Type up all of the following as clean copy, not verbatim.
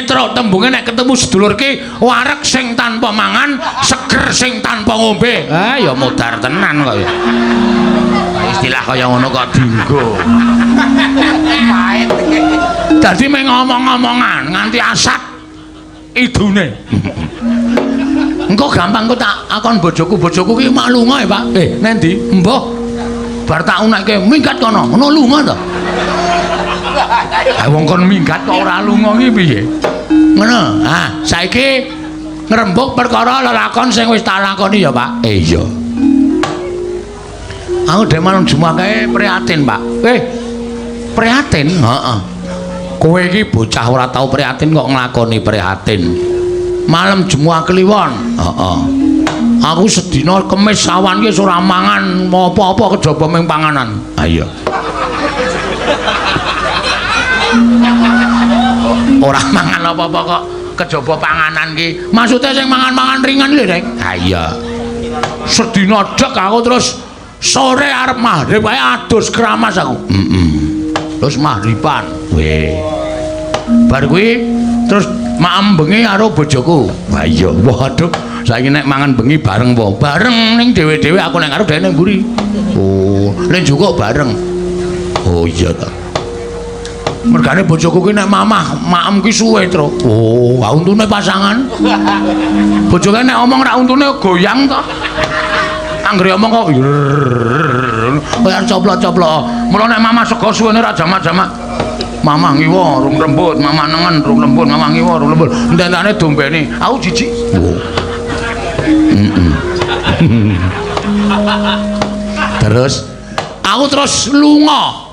Truk, tembunge nek ketemu sedulur ki wareg sing tanpa mangan, seger sing tanpa ngombe. Ah ya modar tenan kok ya. Istilah kaya ngono kok dinggo. Pahit. Dadi mung ngomong-ngomongan nganti asat idune. Engko gampang kok tak akon bojoku, bojoku ki mak lunga ya, Pak. Nang ndi? Mbah. Bar tak unekke minggat kono. Ngono lunga to. Ha wong kon minggat kok ora lunga ki piye? Ngono. Ah, saiki ngrembug perkara lelakon sing wis tak lakoni ya, Pak. Iya. Aku dhewe malam Jumat kae prihatin, Pak. Prihatin? Heeh. Kowe iki bocah ora tau prihatin kok nglakoni prihatin. Malam Jumat Kliwon. Heeh. Aku sedina Kemis awan ki wis ora mangan apa-apa kejaba ming panganan. Ha iya. Ora mangan apa-apa kok kejaba panganan ki. Maksude sing mangan-mangan ringan lho, Rek. Ha iya. Sedina dek aku terus sore arep maghrib wae adus keramas aku. Heeh. Terus maghriban. Weh. Bar kuwi terus maem bengi karo bojoku. Wah iya, waduh. Saiki nek mangan bengi bareng apa? Bareng ning dhewe-dhewe, aku ning ngarep dhewe ning mburi. Oh, ning njukuk bareng. Oh iya ta. Mergane bojoku ki nek mamah maem ki suwe, Truk. Oh, untune pasangan. Bojoke nek omong ra untune goyang to. Anggere omong kok kaya coplok-coplok. Mula nek mamah sego suwene ra jamak-jamak. Mamah ngiwa rung lembut, mamah nengen rung lembut, mamah ngiwa rung lembut. Ententane dombene. Aku jijik. Oh. Terus aku terus lunga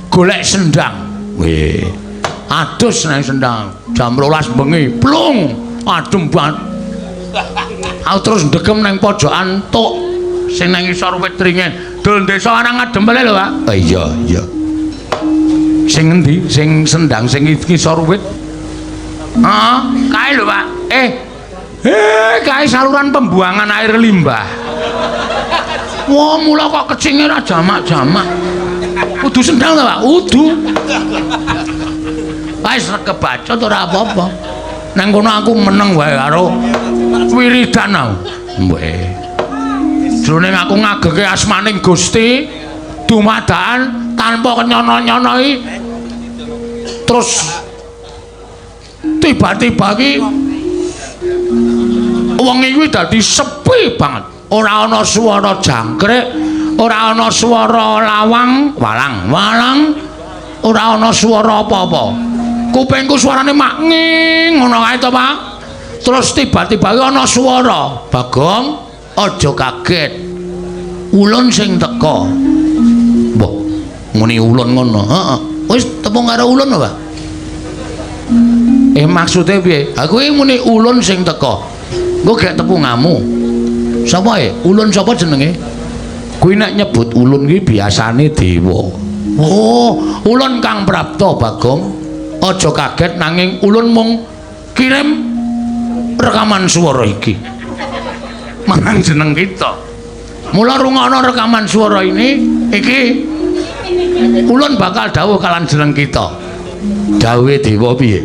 golek sendang. Weh. Adus nang sendang jam 12 bengi. Plung, adem banget. Aku terus ndegem nang pojokan tuk sing nang isor wit ringin. Dol desa arang adem lho, Pak. Oh, iya, iya. Sing endi? Sing sendang sing ngisor wit. Heeh, kae lho, Pak. Kae saluran pembuangan air limbah. Wah, mula kok kecinge ra jamak-jamak. Kudu sendang ta, Pak? Kudu. Wis kebacut ora apa-apa. Nang kono aku meneng wae karo wiridan aku. Weh. Jroning aku ngageke asmaning Gusti dumadakan tanpa kenyono-nyono iki terus tiba-tiba iki wengi kuwi dadi sepi banget. Ora ana swara jangkrik, ora ana swara lawang, walang, walang, ora ana swara apa-apa. Kupingku suarane mak nging ngono kae to, Pak. Terus tiba-tiba ana swara, "Bagong, aja kaget. Ulun sing teka." Mbah, muni ulun ngono. Heeh. Wis tepung karo ulun apa, Pak? Maksude piye? Aku iki muni ulun sing teka. Engko gek tepungamu. Sapa e? Ulun sapa jenenge? Kuwi nek nyebut ulun ki biasane dewa. Oh, ulun Kang Prapta, Bagong. Aja kaget nanging ulun mung kirim rekaman swara iki marang jeneng kita. Mula rungokno rekaman swara ini iki ulun bakal dawuh kalan jeneng kita. Dawuhe dewa piye?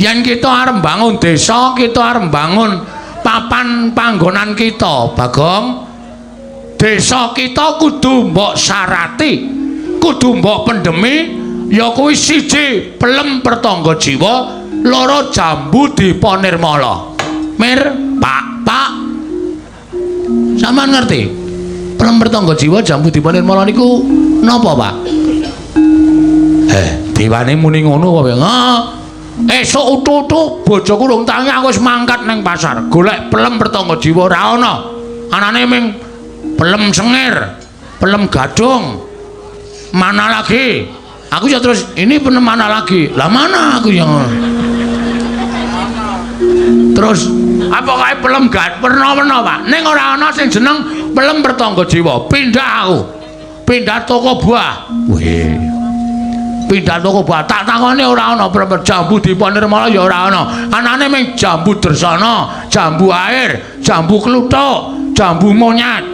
Yen kita arep bangun desa, kita arep bangun papan panggonan kita, Bagong. Desa kita kudu mbok syarati, kudu mbok pendemi, ya kuwi siji pelem pertangga jiwa, loro jambu dipa nirmala. Mir, Pak, Pak. Sampeyan ngerti? Pelem pertangga jiwa jambu dipa nirmala niku napa, Pak? Dewane muni ngono apa? Heeh. Esuk utu-utu bojoku rung tangi aku wis mangkat ning pasar, golek pelem pertangga jiwa ora ana. Anane ming pelem sengir, pelem gadung. Mana lagi? Aku ya terus ini pelem mana lagi? Lah mana aku yang terus apa kae pelem gad werna-werna, Pak. Ning ora ana sing jeneng pelem pertangga jiwa. Pindah aku. Pindah toko buah. Weh. Pindah toko buah. Tak takoni ora ana pelem jambu dipa nirmala ya ora ana. Anane ming jambu dresana, jambu air, jambu kluthuk, jambu monyet.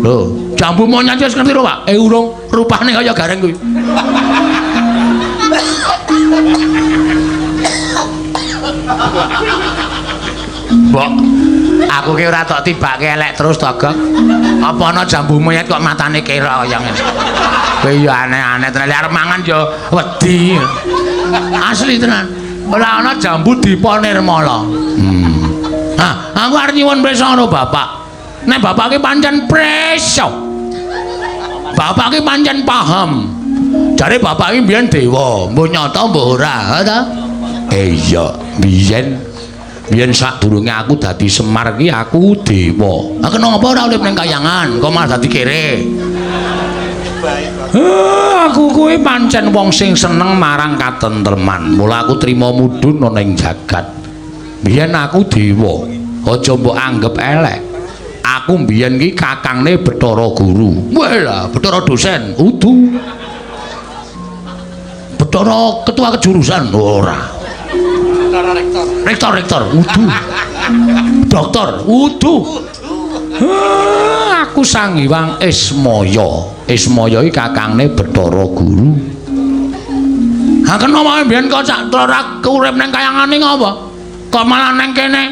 Lho, jambu monyet wis ngerti lho, Pak? Urung, rupane kaya gareng kuwi. Mbok, aku ki ora tok tibake elek terus to, Gok. Apa ana jambu monyet kok matane kera kaya ngene. Kowe ya aneh-aneh tenan, arep mangan ya wedi. Asli tenan. Ora ana jambu Dipa Nirmala. Nah, aku arep nyuwun prisa karo bapak. Nek bapak ki pancen prisa. Bapak ki pancen paham. Jare bapak ki mbiyen dewa, mbuh nyata mbuh ora, ha ta? Iya, biyen sadurunge aku dadi Semar ki aku dewa. Ha kenapa ora urip ning kayangan, kok malah dadi kere? Aku kuwi pancen wong sing seneng marang katentreman. Mula aku trima mudhun ana ing jagat. Biyen aku dewa, aja mbok anggep elek. Aku mbiyen ki kakangne Bathara Guru. Wah lah, Bathara dosen, udu. Bathara ketua kejurusan, ora. Bathara rektor. Rektor, udu. Dokter, udu. Aku Sang Hyang Ismaya. Ismaya iki kakangne Bathara Guru. Ha kena wae mbiyen kok sak ora urip ning kayangane ngopo? Kok malah neng kene?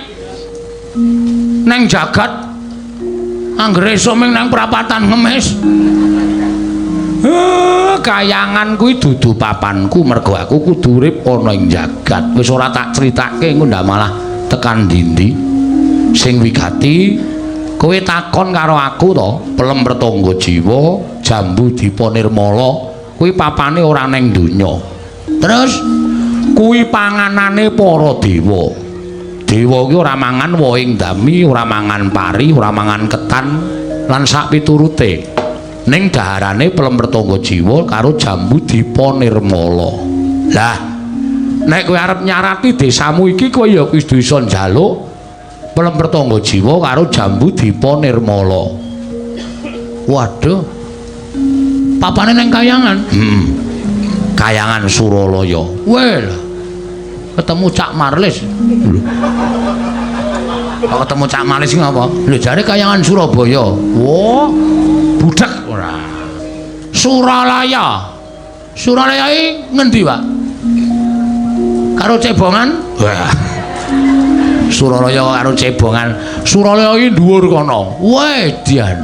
Neng jagat anggere esuk ming nang prapatan ngemis. Kayangan kuwi dudu papanku mergo aku kudu urip ana ing jagat. Wis ora tak critake engko ndak malah tekan ndi-ndi. Sing wigati kowe takon karo aku to, pelem pertangga jiwa, jambu Dipa Nirmala, kuwi papane ora neng donya. Terus kuwi panganane para dewa. Dewa kuwi ora mangan wohing dami, ora mangan pari, ora mangan ketan lan sak piturute. Ning daharane pelem pertangga jiwa karo jambu Dipa Nirmala. Lah, nek kowe arep nyarati desamu iki kowe ya kudu iso njaluk pelem pertangga jiwa karo jambu Dipa Nirmala. Waduh. Papane nang kayangan. Heeh. Kayangan Suralaya. Weh. Ketemu Cak Marlis. Lho. Kok ketemu Cak Marlis iki ngapa? Lho jare kayangan Surabaya. Wah, budek ora. Suralaya. Suralaya iki ngendi, Pak? Karo cebongan? Wah. Suralaya karo cebongan. Suralaya iki dhuwur kono. Weh, dian.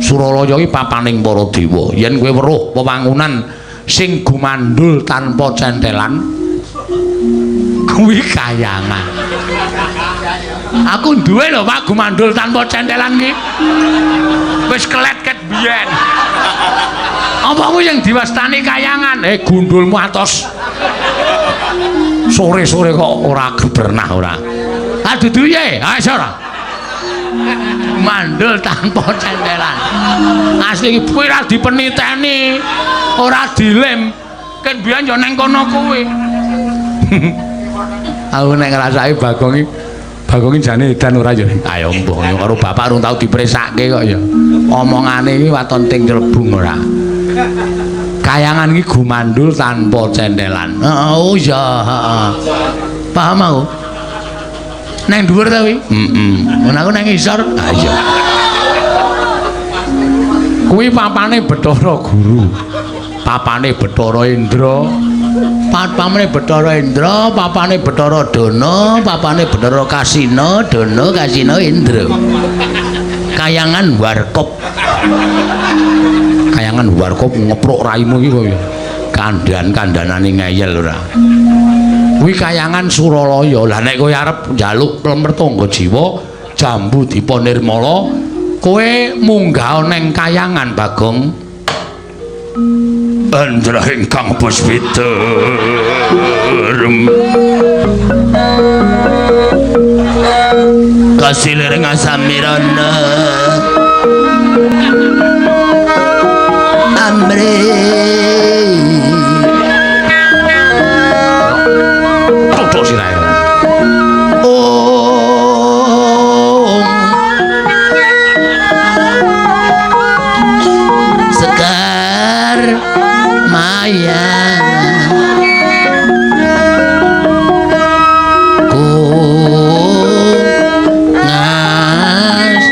Suralaya iki papaning para dewa. Yen kowe weruh wewangunan sing gumandul tanpa centelan, kuwi kayangan. Aku duwe lho, Pak, gumandul tanpa centelan ki. Wis kelet ket biyen. Apa kuwi yang diwastani kayangan? Gundulmu atos. Sore-sore kok ora bernah ora. Ah dudu ye, ah iso ora. Mandul tanpa centelan. Asli iki kuwi ora dipeniteni, ora dilem. Ken biyen yo neng kono kuwi. Aku nek ngrasake Bagong iki, Bagong iki jane edan ora ya. Ayo mbuh ya karo bapak urung tau dipresake kok ya. Omongane iki waton ting celebung ora. Kayangan iki gumandul tanpa centelan. Heeh, oh iya, heeh. Paham aku. Neng dhuwur ta kuwi? Heeh. Ngono aku neng ngisor. Ha iya. Kuwi papane Bathara Guru. Papane Bathara Indra. Papane Bathara Indra, papane Bathara Dana, papane Bathara Kasina, Dana Kasina Indra. Kayangan Warkop. Kayangan Warkop ngeprok raimu iki kaya kandhan-kandhanane ngeyel ora. Kuwi kayangan Suralaya. Lah nek kowe arep njaluk plemertangga jiwa, jambu Dipa Nirmala, kowe munggah neng kayangan Bagong. Andra ingkang puspita Kasilir ngasamirana amri Tutuk sirahe. Om Sekar Maya ku ngas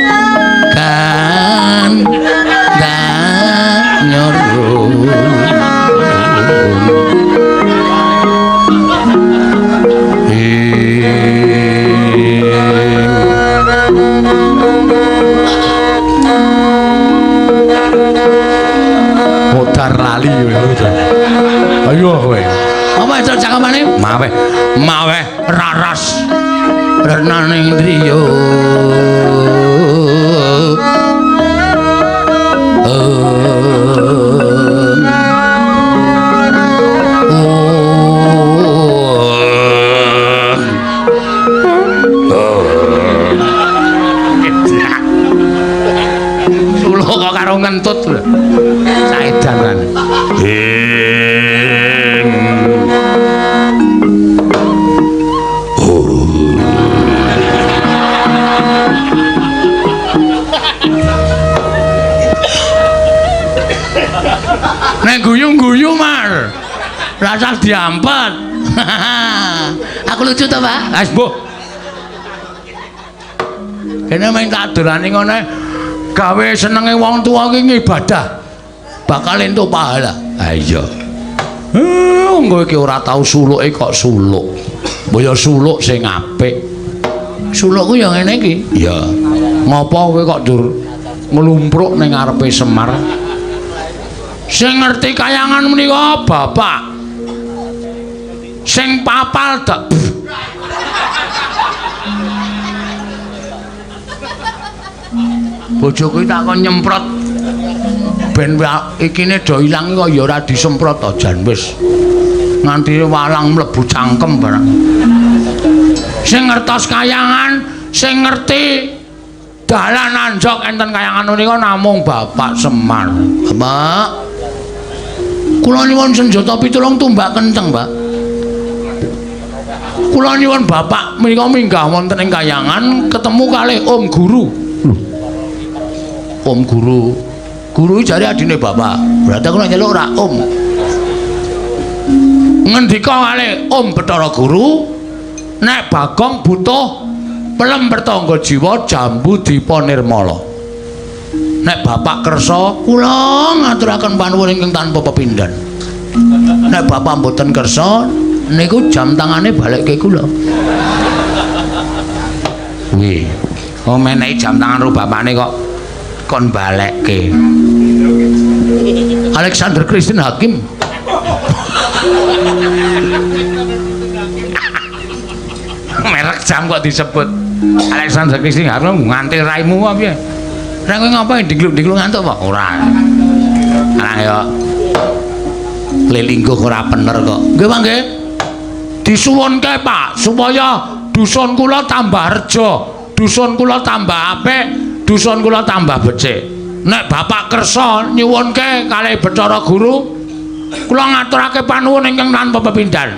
Terus cakepane maweh maweh raras renaning driya. Suluk kok karo ngentut lho. Saedan kan. Ing Nek guyu-guyu, Mar. Rasah diampet. Aku lucu to, Pak? Wis, mbuh. Kene mung tak dolani ngono gawe senenge wong tuwa ki ngibadah. Bakal entuk pahala. Ha iya. Kowe iki ora tau suluke kok suluk. Mbok ya suluk sing apik. Sulukku ya ngene iki. Iya. Ngopo kowe kok njur nglumpruk ning ngarepe Semar? Sing ngerti kayangan menika bapak. Sing papal dak. Bojoku tak kon nyemprot ben ikine do ilang kok ya ora disemprot to jan wis. Nganti walang mlebu cangkem barang. Sing ngertos kayangan, sing ngerti dalan anjok enten kayangan menika namung Bapak Semar. Bapak, kula nyuwun senjata pitulung tumbak kenceng, Pak. Kula nyuwun Bapak menika minggah wonten ing kayangan ketemu kalih Om Guru. Lho. Om Guru. Guru jare adine Bapak. Berarti aku nek nyeluk ora Om. Ngendika kalih Om Bathara Guru, nek Bagong butuh pelem pertangga jiwa jambu dipa nirmala. Nek Bapak kersa, kula ngaturaken panuwun ingkang tanpa pepindhan. Nek Bapak mboten kersa, niku jam tangane balekke kula. Wih, oh menehi jam tangan ro bapakne kok kon balekke. Alexander Christine Hakim. Merek jam kok disebut Alexander Christine Hakim nganti raimu apa piye? Nek kowe ngapain digluk-digluk ngantuk apa? Ora. Arang ya lelingguh ora bener kok. Nggih, Pak nggih. Disuwunke, Pak, supaya dusun kula tambah reja, dusun kula tambah apik, dusun kula tambah becik. Nek Bapak kersa nyuwunke kalih Bathara Guru, kula ngaturake panuwun ingkang tanpa pepindhan.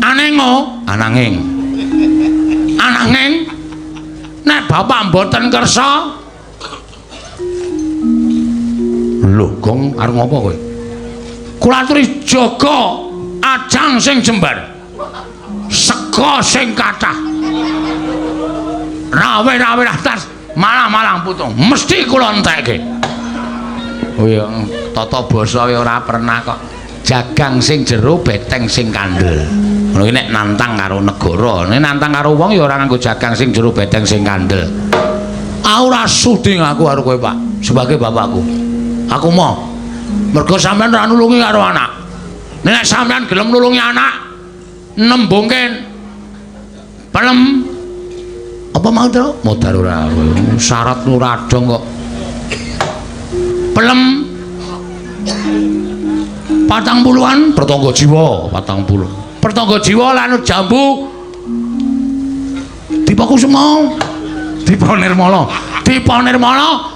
Anengo, ananging. Ananging nek Bapak mboten kersa, lho, Gong arep ngopo kowe? Kula aturi jaga ajang sing jembar. Sega sing kathah. Rawe-rawe atas malang-malang putung mesti kula entekke. Oh iya, tata basa ya ora pernah kok. Jagang sing jero, beteng sing kandel. Ngono iki nek nantang karo negara, nek nantang karo wong ya ora nganggo jagang sing jero, beteng sing kandel. Aku ora sudi ngaku karo kowe, Pak, sebagai bapakku. Aku mau. Mergo sampean ora nulungi karo anak. Nek sampean gelem nulungi anak, nembungke pelem apa mau to? Modar ora. Syarat ora dong kok. Pelem 40-an pertangga jiwa, 40. Pertangga jiwa lan jambu Dipa Kusuma, Dipa Nirmala, Dipa Nirmala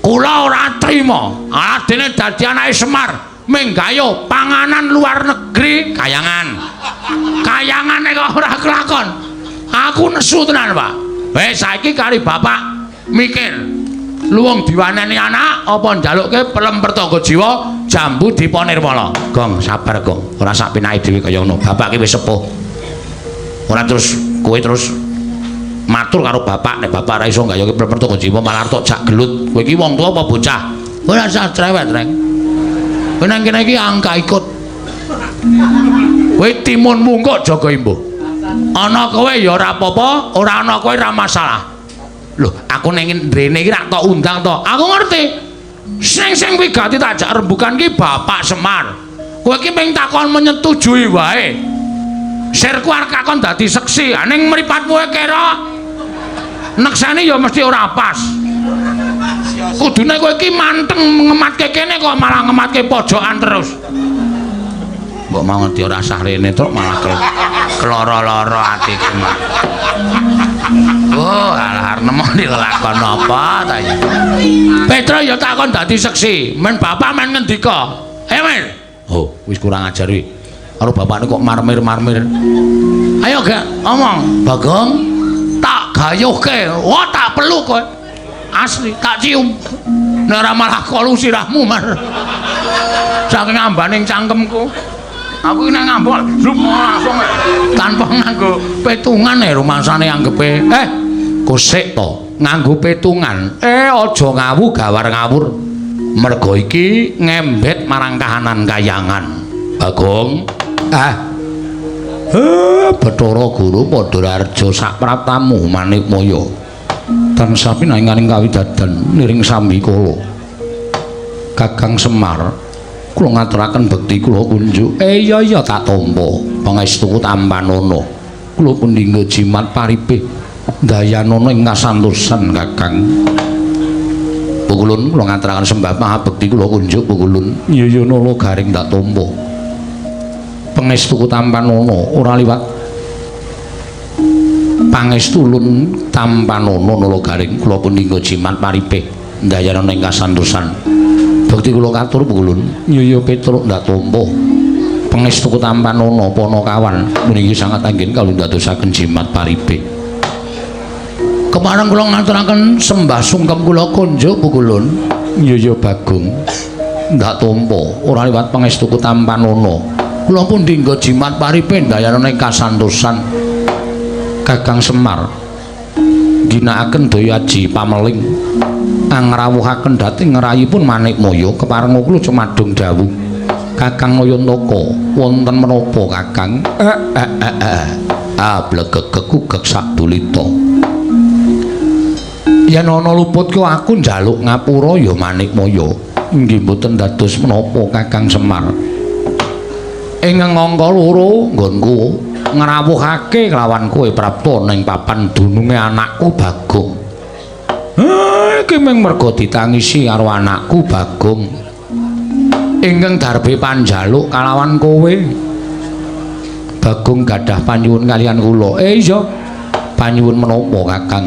kula ora trima. Aladene dadi anake Semar menggayo panganan luar negeri kayangan. Kayangane kok ora kelakon. Aku nesu tenan, Pak. Wis saiki kari bapak mikir. Luwung diwaneni anak apa njalukke pelem pertangga jiwa jambu Dipa Nirmala. Gong, sabar, Gong. Ora sak penake dhewe kaya ngono. Bapak ki wis sepuh. Ora terus kowe terus matur karo bapak nek bapak ora iso nggayoke pelem pertangga jiwa malah tok jak gelut. Kowe iki wong tuwa apa bocah? Ora usah cerewet, Reng. Kowe nang kene iki angka ikut. Kowe timun mungkuk jaga imbuh. Ana kowe ya ora apa-apa, ora ana kowe ora masalah. Loh, aku ning ndrene iki rak tok undang to. Aku ngerti. Sing sing wigati tak jak rembukan ki Bapak Semar. Kowe iki mung takon menyetujui wae. Sirku arep kakon dadi seksi, ning mripatmu kira nekseni ya mesti ora pas. Kudune kowe iki manteng ngematke kene kok malah ngematke pojokan terus. Mbok mau ngerti ora sah rene truk malah keloro-loro atiku mah. Oh, alah arep nemoni lelakon apa ta iki. Petro ya takon dadi seksi, men bapak men ngendika. Ayo men. Oh, wis kurang ajar wi. Karo bapakne kok marmir-marmir. Ayo gak omong, Bagong, tak gayuhke. Wah, tak peluk kowe. Asli tak cium. Nek ora malah kolu sirahmu, Mar. Saking ambaning cangkemku. Aku iki nek ngambok blup langsung tanpa nganggo petungan rumangsane anggepe. Kosek to nganggo petungan. Aja ngawu gawar ngawur. Mergo iki ngembet marang kahanan kayangan. Bagong. Bathara Guru Padhararja sapraptamu Manikmaya. Tansah pinanganing kawidadan niring sambikala. Kakang Semar, kula ngaturaken bekti kula kunjuk. Iya iya tak tampa. Pangestuku tampanana. Kula pundhingga jimat paripih dayanana ing kasantosan Kakang. Pukulun kula ngaturaken sembah mahabekti kula kunjuk pukulun. Iya iya nala garing tak tampa. Pangestuku tampanana ora liwat pangestulun tampanana nala garing kula pundhingga jimat paripih dayanana ing kasantosan. Bekti kula katur pukulun. Iya iya Petruk ndak tampa. Pangestuku tampanana Panakawan puniki sangat anggen kawula ndadosaken jimat paripih. Kepareng kula ngaturaken sembah sungkem kula kunjuk pukulun. Iya iya Bagong ndak tampa ora liwat pangestuku tampanana. Kula pundhingga jimat paripih dayanana ing kasantosan. Kakang Semar ginakaken daya aji pameling angrawuhaken dhateng ngrayipun Manikmaya keparenga kula cumadung dawuh. Kakang Nayantaka wonten menapa Kakang? Blegegeg gugeg sadulita. Yen ana luput ku aku njaluk ngapura ya Manikmaya. Nggih mboten dados menapa Kakang Semar. Ing angka loro nggonku ngrawuhake kelawan kowe prapta ning papan dununge anakku Bagong. Iki mung merga ditangisi karo anakku Bagong. Ingkang darbe panjaluk kalawan kowe. Bagong gadah panyuwun kaliyan kula. Iya. Panyuwun menapa Kakang?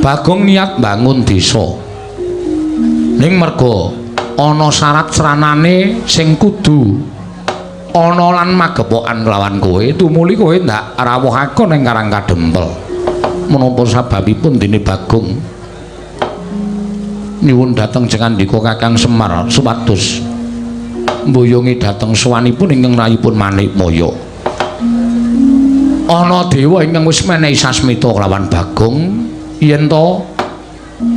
Bagong niat mbangun desa. Ning merga ana syarat sranane sing kudu ana lan magepokan kelawan kowe, tumuli kowe ndak rawuhake ning Karang Kadempel. Menapa sababipun dene Bagong nyuwun dhateng jengandika Kakang Semar supados mboyongi dhateng sowanipun ingkang rayipun Manikmaya. Ana dewa ingkang wis menehi sasmita kelawan Bagong yen to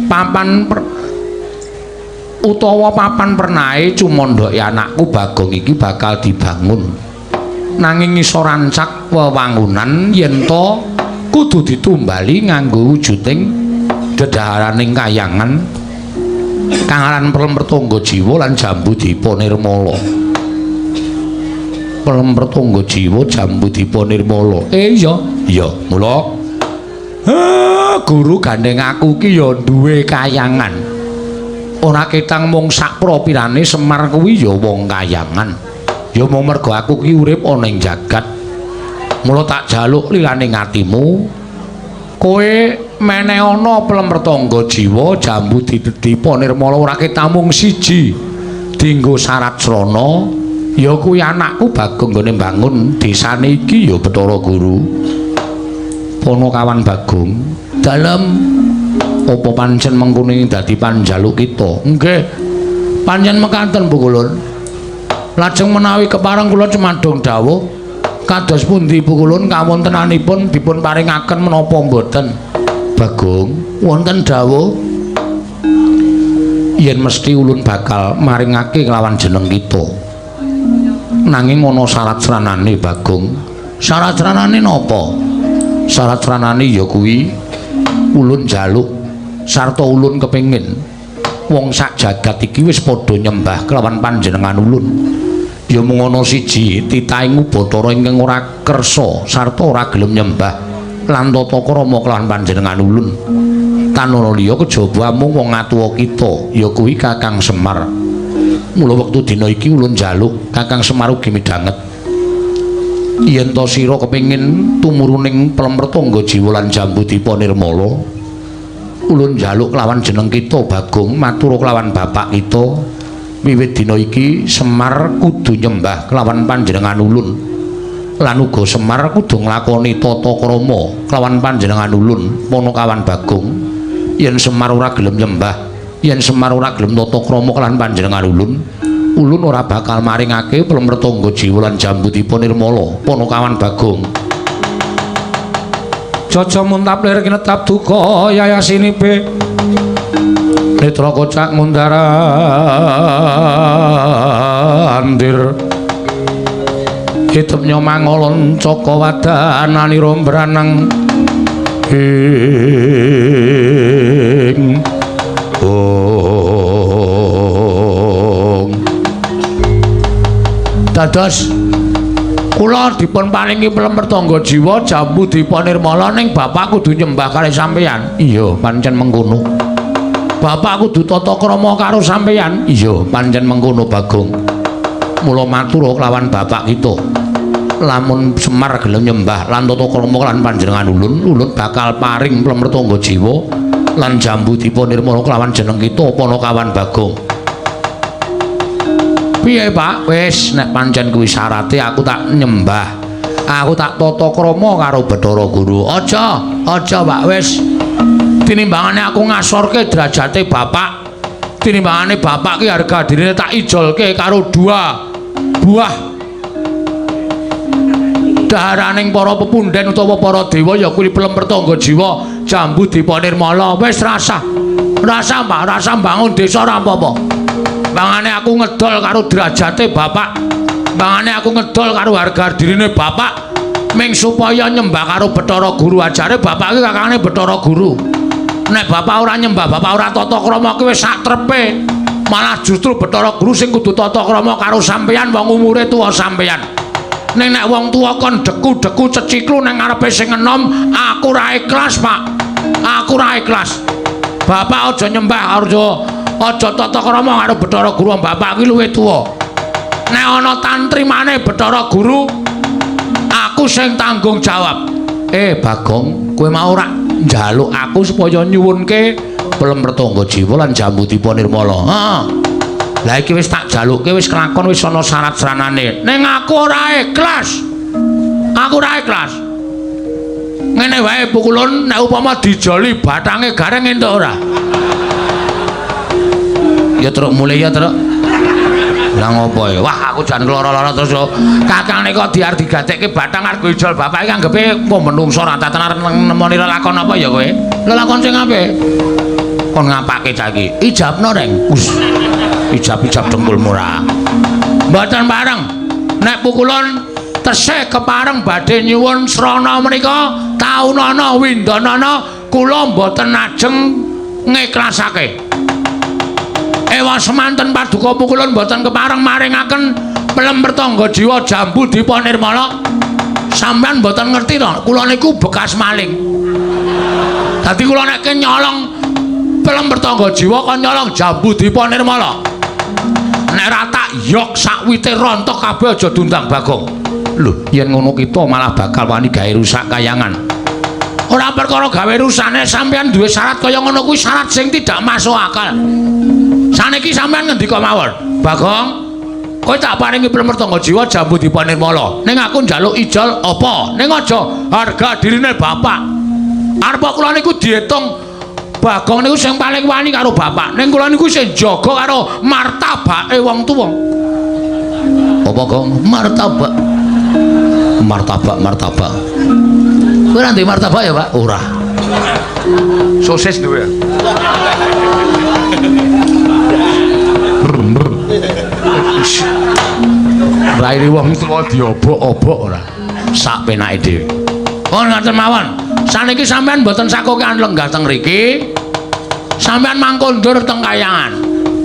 papan utawa papan pernahe cumandhake anakku Bagong iki bakal dibangun. Nanging iso rancak wewangunan yen to kudu ditumbali nganggo wujuding dedaharaning kayangan kang aran Pelem Pertangga Jiwa lan Jambu Dipa Nirmala. Pelem Pertangga Jiwa Jambu Dipa Nirmala. Iya, iya, mula guru gandeng aku ki ya duwe kayangan. Ora ketang mung sak propirane Semar kuwi ya wong kayangan. Ya mung merga aku ki urip ana ing jagat. Mula tak jaluk lilane atimu. Kowe meneh ana Pelem Pertangga Jiwa Jambu Dipa Nirmala ora ketang mung siji. Dinggo syarat srana ya kuwi anakku Bagong nggone mbangun desane iki ya Bathara Guru. Panakawan Bagong, dalem apa pancen mengkono dadi panjaluk kita? Nggih. Pancen mekaten Pukulun. Lajeng menawi kepareng kula cumadung dawuh kados pundi Pukulun kawontenanipun dipun paringaken menapa mboten? Bagong, wonten dawuh yen mesti ulun bakal maringake kelawan jeneng kita. Nanging ana syarat sranane Bagong. Syarat sranane napa? Syarat sranane ya kuwi ulun jaluk sarta ulun kepengin wong sak jagat iki wis padha nyembah kelawan panjenengan ulun. Ya mung ana siji titahing Bathara ingkang ora kersa sarta ora gelem nyembah lan tata krama kelawan panjenengan ulun. Tan ana liya kejaba amung wong atuwa kita, ya kuwi Kakang Semar. Mula wektu dina iki ulun njaluk Kakang Semar ugi midhanget. Yen ta sira kepengin tumuruning Plemrtangga Jiwa lan Jambudipa Nirmala, ulun njaluk kelawan jeneng kita Bagong matur kelawan bapak kita. Wiwit dina iki Semar kudu nyembah kelawan panjenengan ulun lan uga Semar kudu nglakoni tata krama kelawan panjenengan ulun Panakawan Bagong. Yen Semar ora gelem nyembah, yen Semar ora gelem tata krama kelawan panjenengan ulun, ulun ora bakal maringake Plemrtangga Jiwa lan Jambudipa Nirmala Panakawan Bagong. Jaja muntap lir kinetap duka yayasinipe netra kocak mundar andir hitemnya mangolon caka wadananira mbranang ing ong. Dados kula dipun paringi Plemrtangga Jiwa Jambudipa Nirmala ning bapak kudu nyembah kalih sampeyan. Iya, pancen mengkono. Bapak kudu tata krama karo sampeyan. Iya, pancen mengkono Bagong. Mula matur kelawan bapak kita. Lamun Semar gelem nyembah lan tata krama lan panjenengan ulun, ulun bakal paring Plemrtangga Jiwa lan Jambudipa Nirmala kelawan jeneng kita Panakawan Bagong. Piye, Pak? Wis nek pancen kuwi syarate aku tak nyembah. Aku tak tata krama karo Bathara Guru. Aja, aja, Pak, wis. Tinimbangane aku ngasorke derajate bapak, tinimbangane bapak ki harga dirine tak ijolke karo dua buah daharaning para pepunden utawa para dewa ya kuwi Plemrtangga Jiwa Jambudipa Nirmala. Wis rasah, rasah Pak, rasah bangun desa ora apa-apa. Bangane aku ngedol karo derajate bapak, bangane aku ngedol karo harga dirine bapak, ming supaya nyembah karo Bathara Guru. Ajare bapak ki kakangane Bathara Guru. Nek bapak ora nyembah, bapak ora tata krama ki wis sak trepe. Malah justru Bathara Guru sing kudu tata krama karo sampeyan wong umure tuwa sampeyan. Ning nek wong tuwa kon deku-deku ceciklu nang ngarepe sing enom, aku ora ikhlas, Pak. Aku ora ikhlas. Bapak aja nyembah, aja tata krama karo Bathara Guru, bapak ki luwih tuwa. Nek ana tantrimane Bathara Guru, aku sing tanggung jawab. Bagong, kowe mau ora njaluk aku supaya nyuwunke Plemrtangga Jiwa lan Jambudipa Nirmala. Heeh. Lah iki wis tak jalukke, wis kelakon, wis ana syarat-saranane. Ning aku ora ikhlas. Aku ora ikhlas. Ngene wae pukulun nek upama dijoli bathange gareng entuk ora? Ya truk mulih ya truk. Lah ngopo ya? Wah, aku jan lara-lara terus lho. Kakang nika diar digatekke bathang arep ijol bapak iki anggepe kok menungso ora tenan nemoni lelakon apa ya kowe? Lelakon sing apik. Kon ngapake cah iki? Ijabno, Reng. Us. Ijab-ijab dengkulmu ora. Mboten pareng. Nek pukulun tesih kepareng badhe nyuwun srana menika taunana windanana kula mboten ajeng ngiklasake. Ewa semanten paduka pukulun mboten kepareng maringaken Plemrtangga Jiwa Jambudipa Nirmala. Sampeyan mboten ngerti to, kula niku bekas maling. Dadi kula nek nyolong Plemrtangga Jiwa kon nyolong Jambudipa Nirmala. Nek ra tak yok sakwite rontok kabeh aja diundang Bagong. Lho, yen ngono kita malah bakal wani gawe rusak kayangan. Ora perkara gawe rusane, sampeyan duwe syarat kaya ngono kuwi syarat sing tidak masuk akal. Saniki sampeyan ngendika mawon, Bagong, kowe tak paringi Plemrtangga Jiwa Jambudipa Nirmala. Ning aku njaluk ijol apa? Ning aja harga dirine bapak. Arep kula niku diitung Bagong niku sing paling wani karo bapak. Ning kula niku sing jaga karo martabake wong tuwa. Apa, Gong? Martabak. Martabak, martabak. Kowe ora duwe martabak ya, Pak? Ora. Sosis duwe. Raine wong tuwa diobok-obok ora. Sak penake dhewe. Oh, ngaten mawon. Saniki sampean mboten sakokean lenggah teng mriki. Sampean mangkondur teng kayangan.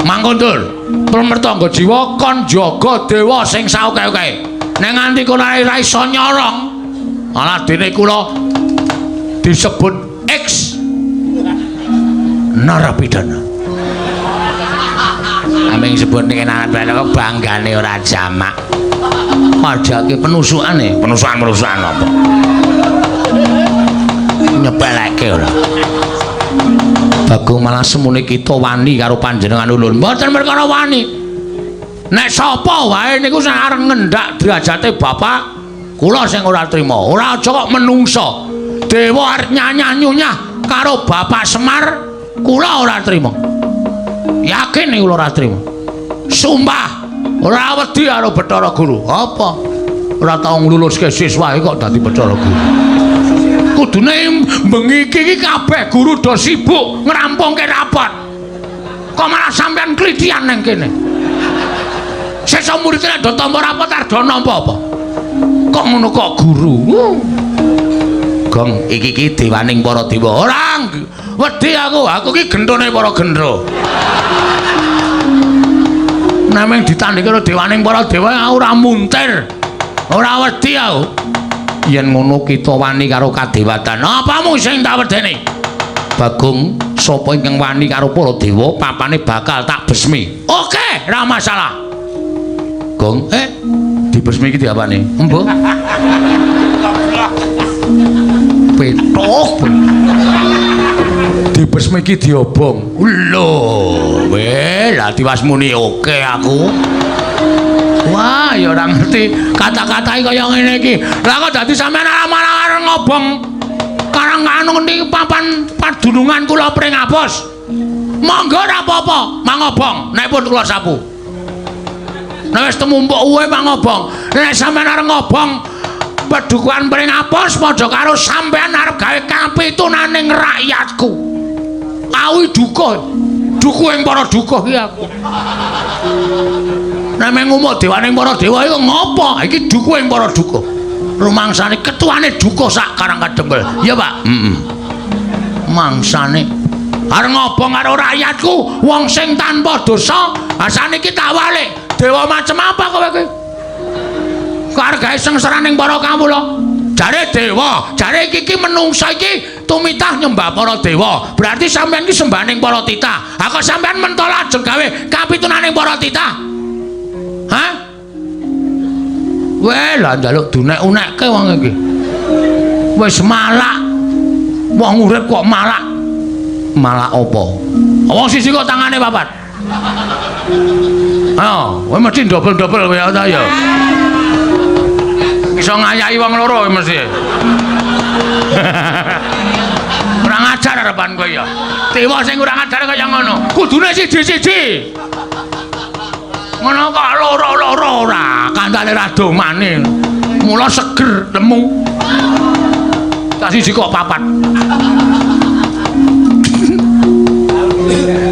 Mangkondur. Mertangga jiwa kon jaga dewa sing saoke-oke. Nek nganti kula ora iso nyorong, malah dene kula disebut X narapidana. Aming sebut ning narapidana kok banggane ora jamak. Pajake penusukane, penusukan-penusukan apa? Nyepeleke ora. Bagong malah semune kita wani karo panjenengan ulun. Mboten perkara wani. Nek sapa wae niku sing arep ngendak derajate bapak, kula sing ora trima. Ora aja kok menungsa. Dewa arep nyanyah-nyunyah karo Bapak Semar, kula ora trima. Yakin nek kula ora trima. Sumpah, ora wedi karo Bathara Guru. Apa? Ora tau ngluluske siswae kok dadi Bathara Guru. Kudune bengi iki kabeh guru do sibuk ngrampungke rapat. Kok malah sampean klithian nang kene? Sesuk murid nek do tampa rapat arep do nampa apa? Kok ngono kok guru? Gong, iki iki dewaning para dewa. Ora wedi aku, aku iki gendhone para gendra. Namung ditandhingi karo dewaning para dewa aku ora muntir. Ora wedi aku. Yen ngono kita wani karo kadewatan. Apamu sing tak wedeni? Bagong, sapa ingkang wani karo para dewa, papane bakal tak besmi. Oke, ora masalah. Gong, dibesmi iki diapane? Embuh. Petok. Dibesmi iki diobong. Lho, weh, lah tiwas muni oke aku. Wah, ya ora ngerti kata-katae kaya ngene iki. Lah kok dadi sampean malah arep ngobong karang anu niki papan padunungan kula Pringapus. Monggo ora apa-apa, mangobong nek pun kula sapu. Nek wis temumpuk uwe mangobong. Nek sampean arep ngobong pedukuhan Pringapus padha karo sampean arep gawe kapitunaning rakyatku. Awi duka. Dukuh ing para dukuh iki aku. Nek ngumuk dewaning para dewa iku ngopo? Iki dukuh ing para dukuh. Rumangsane ketuane dukuh sak Karang Kadempel. Iya, Pak. Heeh. Mangsane arep ngobong karo rakyatku, wong sing tanpa dosa, saniki tak walik. Dewa macem apa kowe iki? Kok arep gawe sengsaraning para kawula? Jare dewa, jare iki iki menungsa iki tumitah nyembah para dewa. Berarti sampean iki sembahaning para titah. Ha kok sampean mentol ajeng gawe kapitunaning para titah? Hah? Weh, lah njaluk dunek-unekke wong iki. Wis malak. Wong urip kok malak. Malak apa? Wong siji kok tangane papat. Ayo, kowe mesti dobel-dobel kowe ta ya. Iso ngayahi wong loro kowe mesti. Kurang ajar arepan kowe ya. Dewa sing kurang ajar kaya ngono. Kudune siji-siji. Ngono kok loro-loro ora, kandhane ra domane. Mula seger lemu. Tak siji kok papat.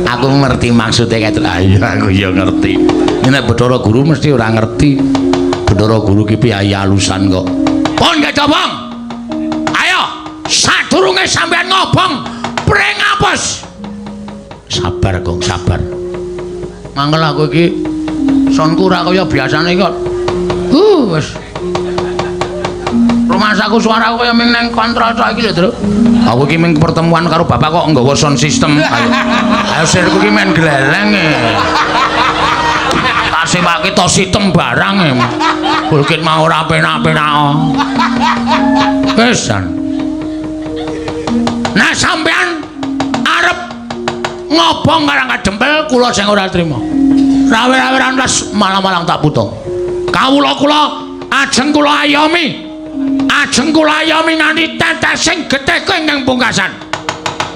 Aku ngerti maksude kae. Ayo aku ya ngerti. Nek Bathara Guru mesti ora ngerti. Bathara Guru ki piye alusan kok. Pun kecobong. Ayo, sadurunge sampean ngobong Pringapus. Sabar, Gong, sabar. Mangkel aku iki sonku ora kaya biasane kok. Wis. Rumasaku suaraku kaya ming nang kontrol tok iki lho, Truk. Aku iki ming pertemuan karo bapak kok nggawa sound system. Ayo. Ayo sirku iki men gleleng e. Tak sewake to sitem barang e. Bukit mau ora penak-penak. Wis. Nah sampean arep ngobong Karang Kadempel kula sing ora trima. Rawe-raweran les malang-malang tak putung. Kawula kula ajeng kula ayomi. Ajeng kula ayomi nganti tetesing getihku ingkang pungkasan.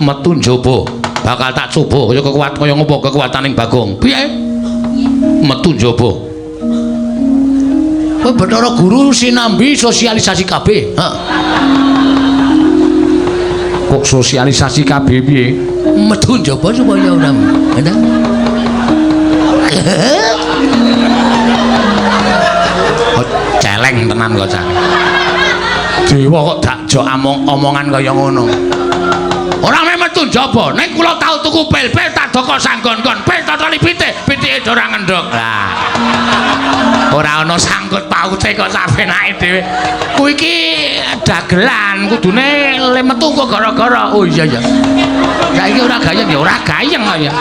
Metu njaba bakal tak coba kaya kekuat kaya ngopo kekuataning Bagong. Piye? Metu njaba. Kowe Bathara Guru sinambi sosialisasi KB. Heeh. Kok sosialisasi KB piye? Metu njaba supaya ora. Celeng tenan kok cah. Dewa kok dak jok omongan kaya ngono. Ora meh metu metu njaba, ning kula tau tuku pil-pil tak doko sanggon-gon, pil totoli pitik, pitike ora ngendhog. Lah. Ora ana sangkut paute kok sapenake dhewe. Kuwi iki dagelan, kudune le metu kok gara-gara. Oh iya iya. Saiki ora gayeng ya, ora gayeng kok ya.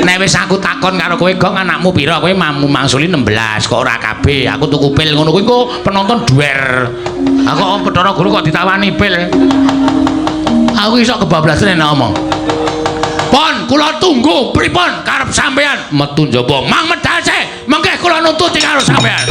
Nek wis aku takon karo kowe, Gong, anakmu pira? Kowe mamu mangsuli 16, kok ora kabeh. Aku tuku pil ngono kuwi kok penonton duwer. Aku kok Bathara Guru kok ditawani pil. Aku iso kebablasan nek ngomong. Pon, kula tunggu pripun karep sampean metu njaba. Mang medal sih, mengke kula nuntuti karo sampean.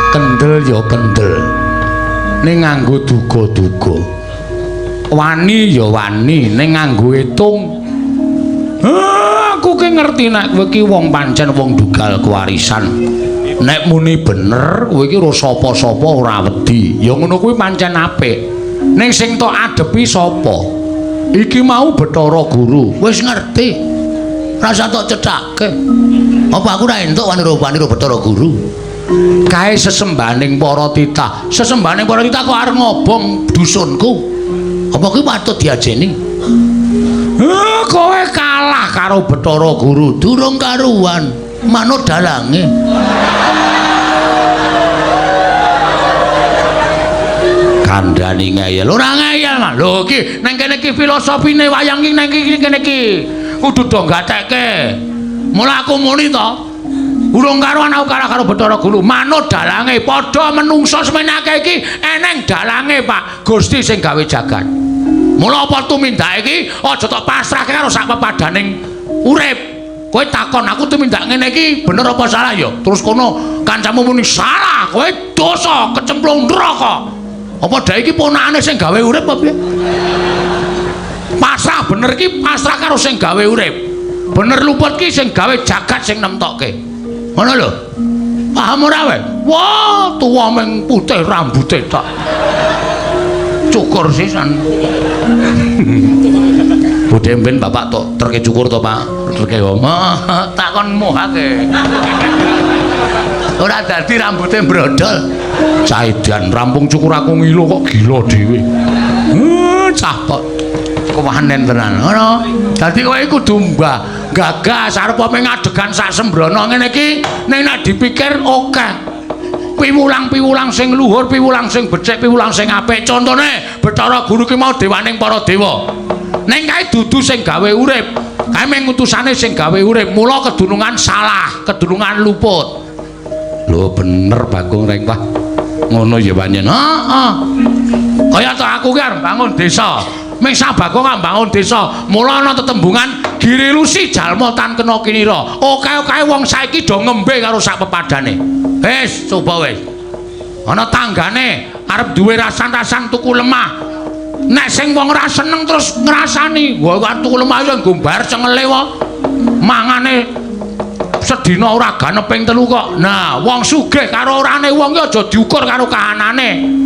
Kendel ya kendel, ning nganggo duga-duga. Wani ya wani, ning nganggo etung. Aku ki ngerti nek kowe ki wong pancen wong dugal kewarisan. Nek muni bener, kowe ki ora sapa-sapa ora wedi. Ya ngono kuwi pancen apik. Ning sing tok adepi sapa? Iki mau Bathara Guru. Wis ngerti. Rasa tok cethake. Apa aku ora entuk wani-wani Bathara Guru? Kae sesembahaning para titah. Sesembahaning para titah kok arep ngobong dusunku. Apa kuwi patut diajeni? Kowe kalah karo Bathara Guru, durung karuan, manut dalange. Kandhani ngeyel, ora ngeyel mah. Lho iki nang kene iki filosofine wayang iki nang kene iki. Kudu do gatekke. Mula aku muni to. Urung karuan aku kalah karo Bathara Guru, manut dalange. Padha menungsa semenake iki eneng dalange, Pak. Gusti sing gawe jagat. Mula apa tumindake iki aja tok pasrahke karo sak pepadaning urip. Kowe takon aku tumindak ngene iki bener apa salah ya? Terus kono kancamu muni salah, kowe dosa kecemplung neraka. Apa dae iki ponakane sing gawe urip apa piye? Pasrah bener iki pasrah karo sing gawe urip. Bener luput ki sing gawe jagat sing nemtokke. Ngono lho. Paham ora kowe? Wah, tuwa meng putih rambute tok. Cukur sisan. Budhe mben bapak tok terke cukur to, Pak. Terke wong. Takon mohake. Ora dadi rambute brodol. Caidan rampung cukur aku ngilo kok gila dhewe. Cah kok kewanen tenan. Ngono. Dadi kowe kudu mbah gagas arep apa ngadegan sak sembrono ngene iki ning nek dipikir akeh. Piwulang-piwulang sing luhur, piwulang sing becik, piwulang sing apik. Contone Bathara Guru ki mau dewaning para dewa. Ning kae dudu sing gawe urip. Kae mung utusane sing gawe urip. Mula kedunungan salah, kedunungan luput. Lho bener Bagong Rengkah. Ngono ya pancen. Heeh. Kaya to aku ki arep bangun desa. Ming sak Bagong arep bangun desa. Mula ana tetembungan Giri Lusi jalma tan kena kinira. Oke-oke wong saiki do ngembe karo sak pepadane. Wis coba wis. Ana tanggane arep duwe rasan-rasan tuku lemah. Nek sing wong ora seneng terus ngrasani, wah tuku lemah ya nggo bayar cengele wae. Mangane sedina ora ganep ping 3 kok. Nah, wong sugih karo orane wong ki aja diukur karo kahanane.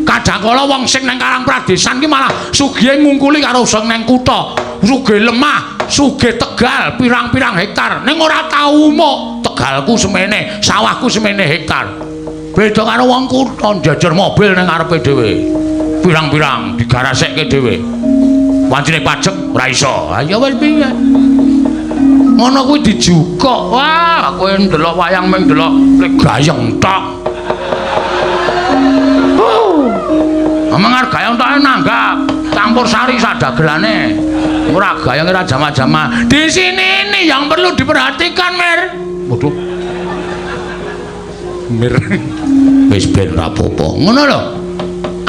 Kadang kala wong sing nang Karang Pradesan ki malah sugihe ngungkuli karo sing nang kutha. Sugih lemah, sugih Tegal pirang-pirang hektar. Ning ora tau umuk. Tegalku semene, sawahku semene hektar. Beda karo wong kutha njajar mobil nang ngarepe dhewe. Pirang-pirang digarasekke dhewe. Wancine pajek ora iso. Ha ya wis piye? Ngono kuwi dijukuk. Wah, kowe ndelok wayang mung ndelok gayeng tok. Omong arep gayeng tok nanggap campur sari sadagelane. Ora gayeng ora jama-jama. Di sini ini yang perlu diperhatikan, Mir. Waduh. Mir. Wis ben ra apa-apa. Ngono lho.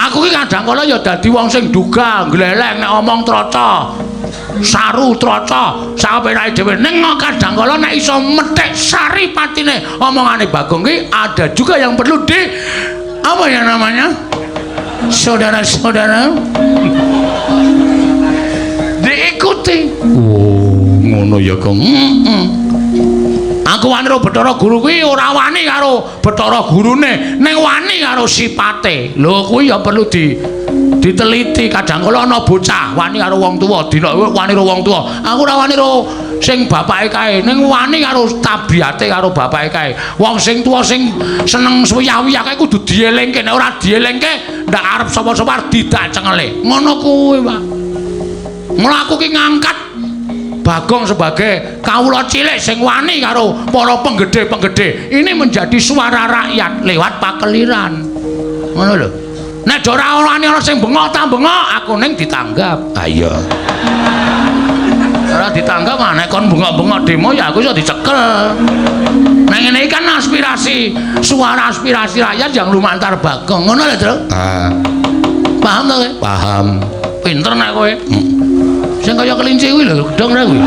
Aku ki kadang kala ya dadi wong sing duga, gleleng nek omong troco. Saru troco, sapenake dhewe. Ning kadang kala nek iso methik sari patine omongane Bagong ki ada juga yang perlu di apa ya namanya? Saudara-saudara diikuti. Oh, ngono ya, Kong. Aku wani karo Bathara Guru kuwi ora wani karo Bathara Gurune, ning wani karo sipate. Lho kuwi ya perlu diteliti. Kadang kala ana bocah wani karo wong tuwa, dina wani karo wong tuwa. Aku ora wani karo sing bapake kae, ning wani karo tabiate karo bapake kae. Wong sing tuwa sing seneng suwiyah-wiyah kae kudu dielingke, nek ora dielingke ndak arep sapa-sapa arep didak cengele. Ngono kuwi, Pak. Mula aku ki ngangkat Bagong sebagai kawula cilik sing wani karo para penggede-penggede. Ini menjadi suara rakyat lewat pakeliran. Ngono lho. Nek ora wani ana sing bengok ta bengok, aku ning ditanggap. Ha iya. Ora ditanggap nek kon bengok-bengok demo ya aku iso dicekel. Nek ngene iki kan aspirasi, suara aspirasi rakyat yang lumantar Bagong. Ngono lho, Tru. Ah. Paham to kowe? Paham. Pinter nek kowe. Sing kaya kelinci kuwi lho, gedhong ra kuwi.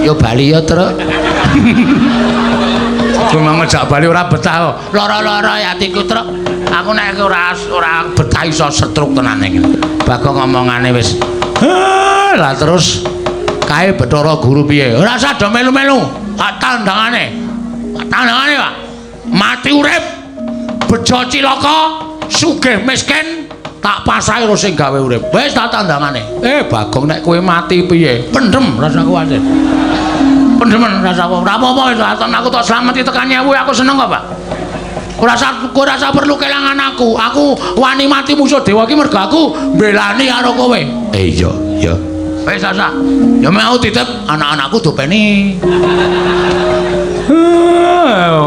Ya bali ya, Truk. Kowe mau ngejak bali ora betah kok. Lara-lara atiku, Truk. Aku nek ora betah iso setruk tenan iki. Bagong ngomongane wis. Lah terus kae Bathara Guru piye? Ora usah do melu-melu. Tak tandangane. Tak tandangane, Pak. Mati urip, bejo cilaka, sugih miskin, tak pasrahi karo sing gawe urip. Wis tak tandangane. Bagong nek kowe mati piye? Pendem rasa kuwatir. Pendemen rasa apa? Ora apa-apa wis aku tak slameti tekan nyewu aku seneng kok, Pak. Ora usah perlu kelangan aku. Aku wani mati musuh dewa iki mergo aku mbelani karo kowe. Iya, iya. Wis usah. Ya mau titip anak-anakku dopeni.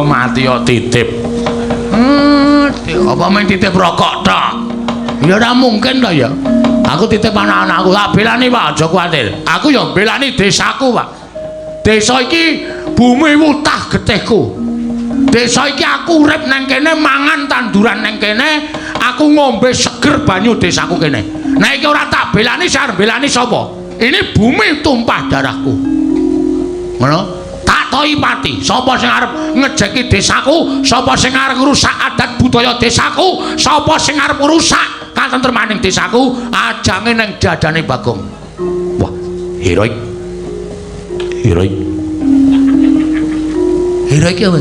Mati yo titip. Apa main titip rokok tok? Ya ora mungkin to ya. Aku titip anak-anakku, tak belani Pak, aja kuwatir. Aku ya belani desaku, Pak. Desa iki bumi wutah getihku. Desa iki aku urip nang kene, mangan tanduran nang kene, aku ngombe seger banyu desaku kene. Nek iki ora tak belani, sing arep belani sapa? Ini bumi tumpah darahku. Ngono? Tak toi pati. Sapa sing arep ngejeki desaku, sapa sing arep ngrusak adat budaya desaku, sapa sing arep ngrusak katentremaning desaku, ajange nang dadane Bagong. Wah, heroik. Heroik. Heroik apa?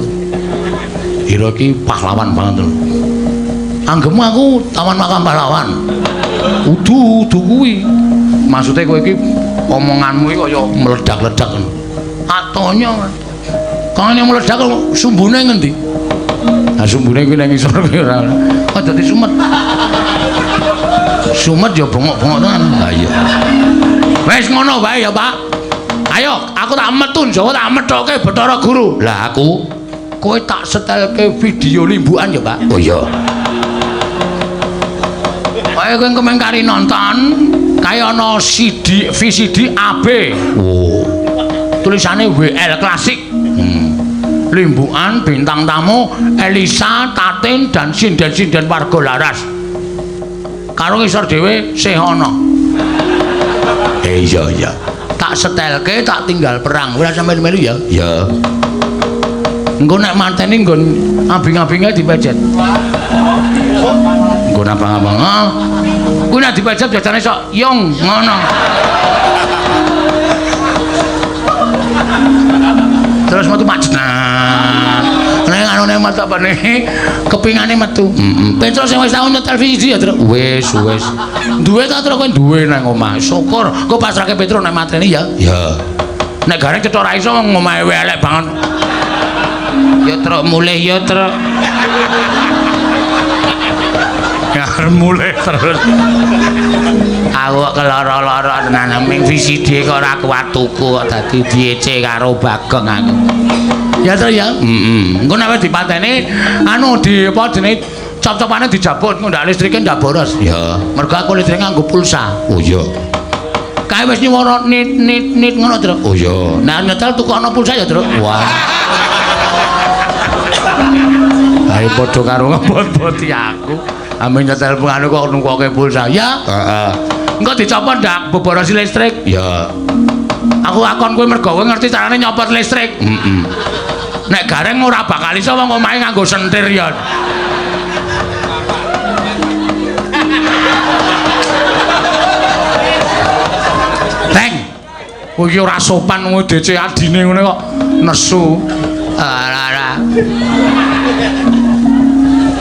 Heroik iki pahlawan banget lho. Anggemu aku taman makam pahlawan. Udu kuwi. Maksude kowe iki omonganmu iki kaya meledak-ledak ngono. Atonya. Kangane meledak sumbune ngendi? Lah sumbune kuwi nang ngisor kuwi ora. Kok dadi sumet. Sumet ya bengok-bengok tenan. Ha iya. Wis ngono wae ya, Pak. Ayo, aku tak metu Jawa tak methoke Bathara Guru. Lah aku kowe tak setelke video limbukan ya, Pak. Oh iya. Kowe kowe kemeng kari nonton kaya ana CD VCD AB. Oh. Tulisane WL Klasik. Limbukan bintang tamu Elisa, Tatin dan sinden-sinden warga Laras. Karo ngisor dhewe sih ana. Iya iya. Tak setelke tak tinggal perang. Ora sampe melu ya. Ya. Engko nek mateni nggon abing-abinge dipejet. Nggon abang-abang. Ah. Kuwi nek dipejet biasane sok yung ngono. Terus metu macet. Nah, nek anune metu apane? Kepingane metu. Heeh. Petro sing wis tau nyetel VCD ya, Tru. Wis, wis. Duwe ta Tru kowe duwe nang omah. Syukur. Engko pasrahke Petro nek mateni ya. Ya. Nek gareng cetha ora iso wong omahe elek banget. Ya Truk mulih ya Truk. Ya mulih terus. Aku kok keloro-loro tenan ming VCD kok ora kuat tuku kok dadi diece karo Bagong aku. Ya Truk ya. Heeh. Engko nek wis dipateni anu di apa jenenge cop-copane dijabut engko ndak listrike ndak boros. Ya. Mergo aku listrike nganggo pulsa. Oh iya. Kae wis nyuwara nit nit nit ngono Truk. Oh iya. Nah nyetel tukokno pulsa ya Truk. Wah. Ayo padha karo ngebot-boti aku. Ame nyetel anu kok nungkoke pulsa. Ya. Heeh. Engko dicopot ndak boborosi listrik. Ya. Aku akon kowe mergo kowe ngerti carane nyopot listrik. Heeh. Nek gareng ora bakal iso wong omahe nganggo sentir ya. Teng. Kowe iki ora sopan wong DC adine ngene kok nesu. Ora ora.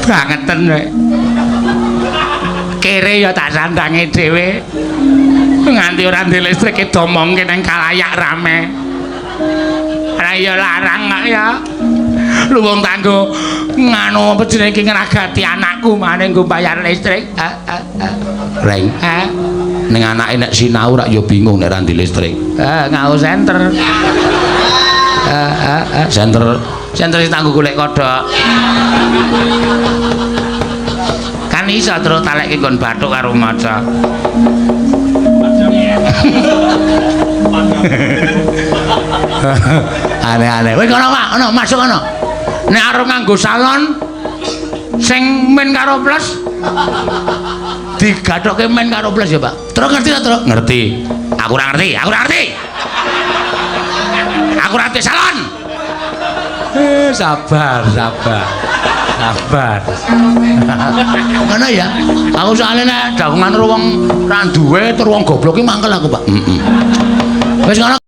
Bangeten kowe. Kere ya tak sandange dhewe. Nganti ora ndek listrik domongke nang kalayak rame. Ora ya larang kok ya. Lu wong tanggo nganu apa jenenge iki ngragati anakku maneh nggo bayar listrik. Reng. Ning anake nek sinau rak ya bingung nek ra ndek listrik. Ngau senter. Senter Senter sing tanggo golek kodhok. Kan iso terus talekke nggon bathuk karo maca. Aneh-aneh. Wis kono, Pak, kono masuk kono. Nek arep nganggo salon sing min karo plus Digathokke men karo plus ya, Pak. Terus ngerti ta, Truk? Ngerti. Aku ora ngerti, aku ora ngerti. Aku ora ngerti salon. Sabar, sabar. Sabar. Ngono ya. Aku soalnya nek dagongan karo wong ra duwe tur wong goblok ki mangkel aku, Pak. Heeh. Wis ngono